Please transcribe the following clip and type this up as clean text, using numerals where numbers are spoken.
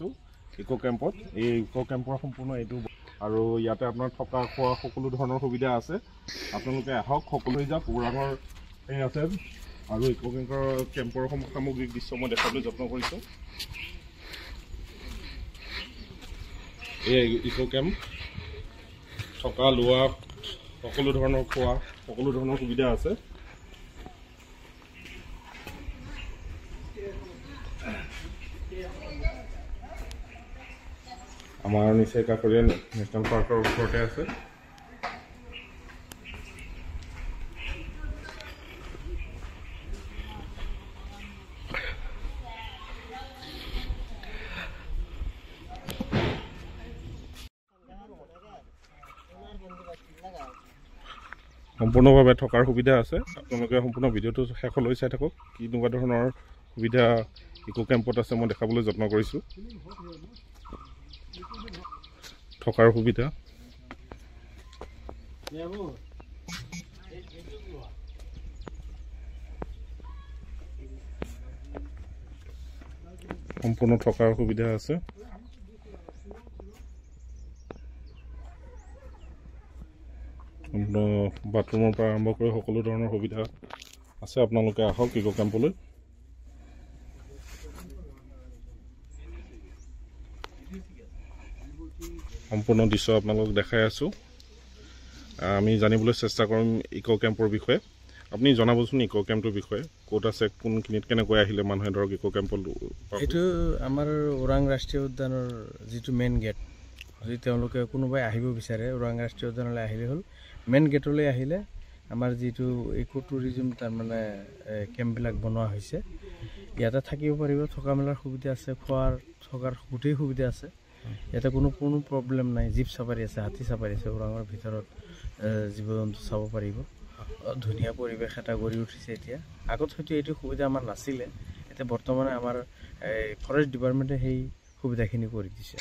ইক' কেম্পত। এই ইক' কেম্পৰ সম্পূৰ্ণ এইটো আৰু ইয়াতে আপোনাৰ থকা খোৱা সকলো ধৰণৰ সুবিধা আছে। আপোনালোকে আহক, সকলোৱে যাওক। ওৰাঙৰ এই আছে আৰু ইক' কেম্পৰ সামগ্ৰিক দৃশ্য মই দেখাবলৈ যত্ন কৰিছোঁ। এই ইক' কেম্প থকা লোৱা সকলো ধৰণৰ খোৱা সকলো ধৰণৰ সুবিধা আছে। আমাৰ নিচেই কাষৰীয়া নেশ্যনেল পাৰ্কৰ ওচৰতে আছে। সম্পূৰ্ণভাৱে থকাৰ সুবিধা আছে। আপোনালোকে সম্পূৰ্ণ ভিডিঅ'টো শেষলৈ চাই থাকক। কেনেকুৱা ধৰণৰ সুবিধা ইক' কেম্পত আছে মই দেখাবলৈ যত্ন কৰিছোঁ। থকাৰ সুবিধা সম্পূৰ্ণ থকাৰ সুবিধা আছে। বাথৰুমৰ পৰা আৰম্ভ কৰি সকলো ধৰণৰ সুবিধা আছে। আপোনালোকে আহক ইক' কেম্পলৈ। সম্পূৰ্ণ দৃশ্য আপোনালোকক দেখাই আছোঁ। আমি জানিবলৈ চেষ্টা কৰিম ইক' কেম্পৰ বিষয়ে। আপুনি জনাবচোন ইক' কেম্পটোৰ বিষয়ে, ক'ত আছে, কোনখিনিত, কেনেকৈ আহিলে মানুহে ধৰক ইক' কেম্পত। এইটো আমাৰ ওৰাং ৰাষ্ট্ৰীয় উদ্যানৰ যিটো মেইন গেট, যদি তেওঁলোকে কোনোবাই আহিব বিচাৰে ওৰাং ৰাষ্ট্ৰীয় উদ্যানলৈ আহিলে হ'ল। মেইন গেটলৈ আহিলে আমাৰ যিটো ইক' টুৰিজিম তাৰমানে কেম্পবিলাক বনোৱা হৈছে, ইয়াতে থাকিব পাৰিব। থকা মেলাৰ সুবিধা আছে, খোৱাৰ থকাৰ গোটেই সুবিধা আছে। ইয়াতে কোনো কোনো প্ৰব্লেম নাই। জীপ চাফাৰী আছে, হাতী চাফাৰী আছে, ওৰাঙৰ ভিতৰত জীৱ জন্তু চাব পাৰিব। ধুনীয়া পৰিৱেশ এটা গঢ়ি উঠিছে এতিয়া। আগত হয়তো এইটো সুবিধা আমাৰ নাছিলে, এতিয়া বৰ্তমানে আমাৰ এই ফৰেষ্ট ডিপাৰ্টমেণ্টে সেই সুবিধাখিনি কৰি দিছে।